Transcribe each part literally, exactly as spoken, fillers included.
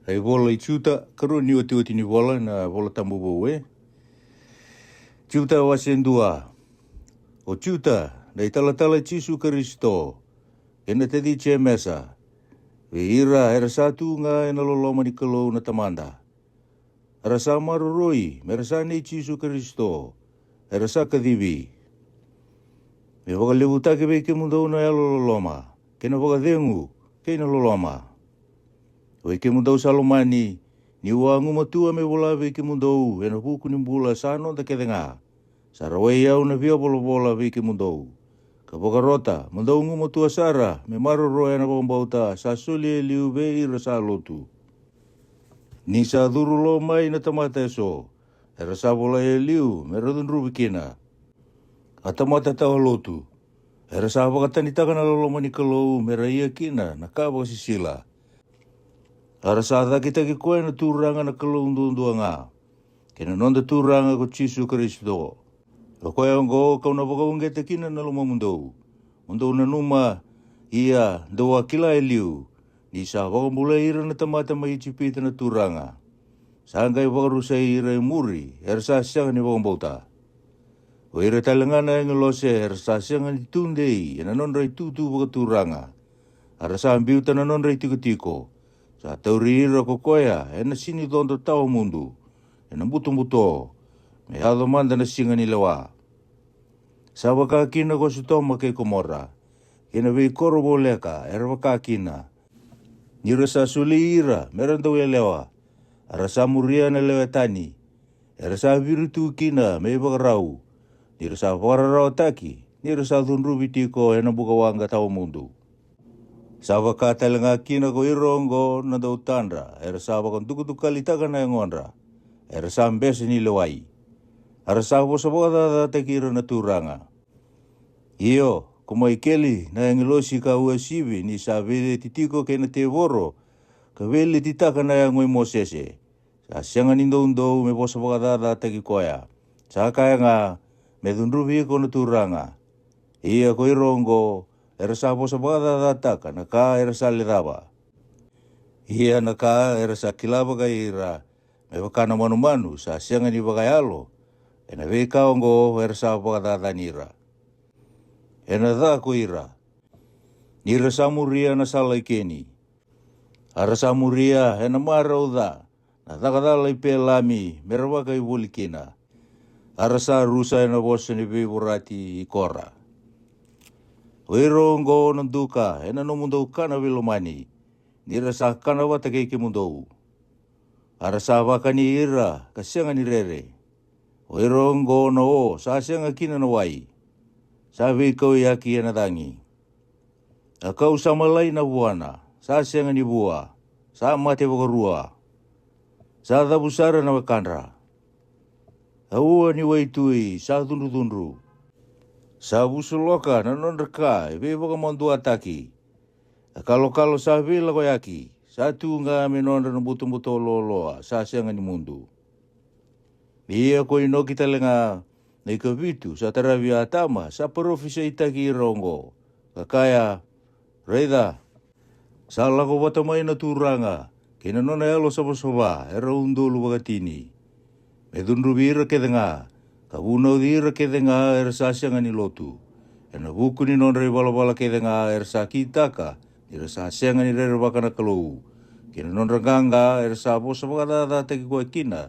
Na ivola i Juta, karua ni otioti ni vola na iVola Tabu vou e. Juta wase dua. O Juta, na italatala i Jisu Karisito, kei na taci Jemesa, vei ira era sa tu ga ena loloma ni Kalou na Tamada, era sa maroroi me ra sa nei Jisu Karisito, era sa kacivi. Me vakalevutaki vei kemudou na yalololoma, kei na vakacegu, kei na loloma. Oi kemudou sa lomani, niu a gumatua me vola vei kemudou ena vuku ni bula sa noda kece ga, sa rawai au na via volavola vei kemudou, ka vakarota mo dou gumatua sara me maroroya na vakabauta sa solia e liu vei ira sa lotu. Ni sa curu lo mai na tamata eso, era sa volai e liu me ra cudruvi kina. A tamata tawa lotu, era sa vakatanitaka na loloma ni Kalou me ra ia kina na ka vakasisila. A ra sa cakitaki koya na Turaga na Kalou duadua ga, kei na noda Turaga ko Jisu Karisito. O koya oqo kau na vakauqeta kina na lomamudou, mo dou nanuma, ia dou a kila e liu, ni sa vakabulai ira na tamata mai Ijipita na Turaga. Sa qai vakarusai ira e muri era sa sega ni vakabauta. O ira tale ga na agilosi era sa sega ni tudei ena nodra itutu vakaturaga, a ra sa biuta na nodra itikotiko. Sa tauri ira ko koya ena sinicodo tawa mudu, ena butobuto, me yaco mada na siga ni lewa. Sa vaka kina ko Sotoma kei Komora, kei na veikoro voleka era vaka kina. Ni ra sa soli ira me ra dau yalewa, a ra sa muria na lewe tani, era sa viri tu kina me ivakarau, ni ra sa vakararawataki, ni ra sa cudruvi tiko ena bukawaqa tawa mudu. Sa vaka tale ga kina ko ira oqo na dautadra era sa vakadukadukalitaka na yagodra, era sa bese ni lewai, a ra sa vosa vakacacataki ira na Turaga. Io, ko Maikeli na agilosi ka uasivi ni sa veileti tiko kei na tevoro, ka veiletitaka na yago i Mosese, sa sega ni doudou me vosa vakacacataki koya. Sa kaya ga, me cudruvi iko na Turaga. Ia ko ira oqo, era sa vosa vakacacataka na ka era sa lecava, ia na ka era sa kila vakai ira, me vaka na manumanu sa sega ni vakayalo, ena veika oqo era sa vakacacani ira. Ena ca ko ira, ni ra sa muria na sala i Keni, a ra sa muria ena marau ca na cakacala i Pelami me ra vakaivoli kina, a ra sa rusa ena vosa ni veivorati i Kora. O ira oqo na duka ena nomudou kana veilomani, ni ra sa kana vata kei kemudou, a ra sa vakani ira ka sega ni rere. O ira oqo na o sa sega kina na wai, sa veikauyaki ena cagi. A kau sa malai na vuana, sa sega ni vua, sa mate vakarua, sa cavu sara na wekadra. A ua ni waitui sa cudrucudru, sa vusuloka na nodra ka e veivakamaduataki. A kalokalo sa veilakoyaki, sa tu ga me nodra na butobuto loaloa sa sega ni mudu. Ia ko Inoki tale ga, na ikavitu sa taravi Atama, sa parofisaitaki ira oqo, ka kaya, raica, sa lako vata mai na Turaga kei na nona yalo savasava era udolu vakatini, me cudruvi ira kece ga, ka vunauci ira kece ga era sa sega ni lotu, ena vuku ni nodra ivalavala kece ga era sa kitaka ni ra sa sega ni rerevaka na Kalou, kei na nodra qaqa era sa vosa vakacacataki koya kina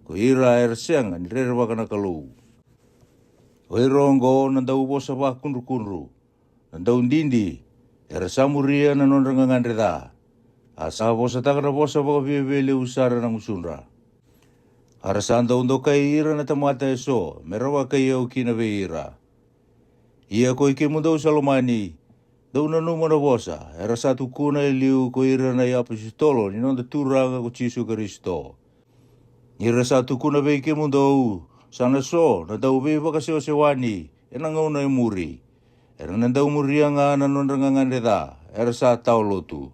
ko ira era sega ni rerevaka na Kalou. O ira oqo na dauvosa vakudrukudru, na daudidi, era sa muria na nodra gagadre ca, a sa vosataka na vosa vakaviavialevu sara na gusudra. A ra sa dau dokai ira na tamata eso me ra vakaiyau kina vei ira. Ia ko i kemudou sa lomani, dou nanuma na vosa era sa tukuna e liu ko ira na iapositolo ni noda Turaga ko Jisu Karisito. Ni ra sa tukuna vei kemudou, sa na so na dauveivakasewasewani ena gauna e muri, era na dau muria ga na nodra gagadre ca era sa tawa lotu.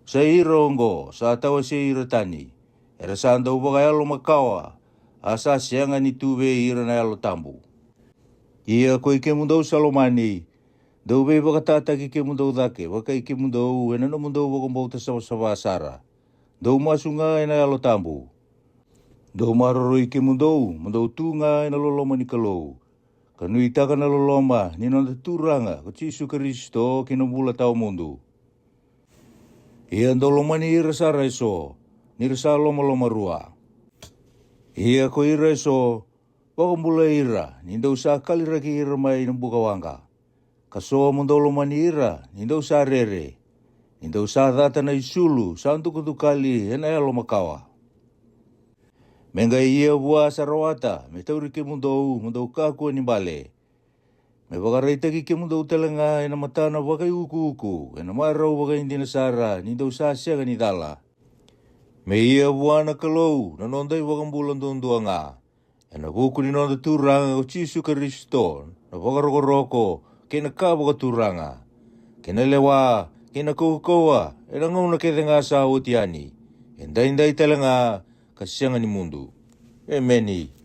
Sa ira oqo sa tawasei ira tani, era sa dau vakayalo makawa, a sa sega ni tu vei ira na Yalo Tabu. Ia ko i kemudou sa lomani, dou veivakatataki kemudou cake vakai kemudou ena nomudou vakabauta savasava sara, Dou masu ga ena Yalo Tabu. Dou maroroi kemudou mo dou tu ga ena loloma ni Kalou, ka nuitaka na loloma ni noda Turaga ko Jisu Karisito ki na bula tawa mudu. Ia dou lomani ira sara eso, ni ra sa lomalomarua. Ia ko ira eso, vakabulai ira ni dou sa kaliraki ira mai na bukawaqa. Ka so mo dou lomani ira ni dou sa rere, ni dou sa cata na isulu sa dukadukali ena yalo makawa. Me qai ia vua sa rawata me tauri kemudou mo dou kakua ni bale, me vakaraitaki kemudou tale ga ena matana vakaiukuuku ena marau vakaidina sara ni dou sa sega ni cala. Me ia vua na Kalou na noda iVakabula duadua ga, ena vuku ni noda Turaga ko Jisu Karisito, na vakarokoroko kei na ka vakaturaga, kei na lewa kei na kaukauwa ena gauna kece ga sa oti yani, e daidai tale ga ka sega ni mudu. Emeni.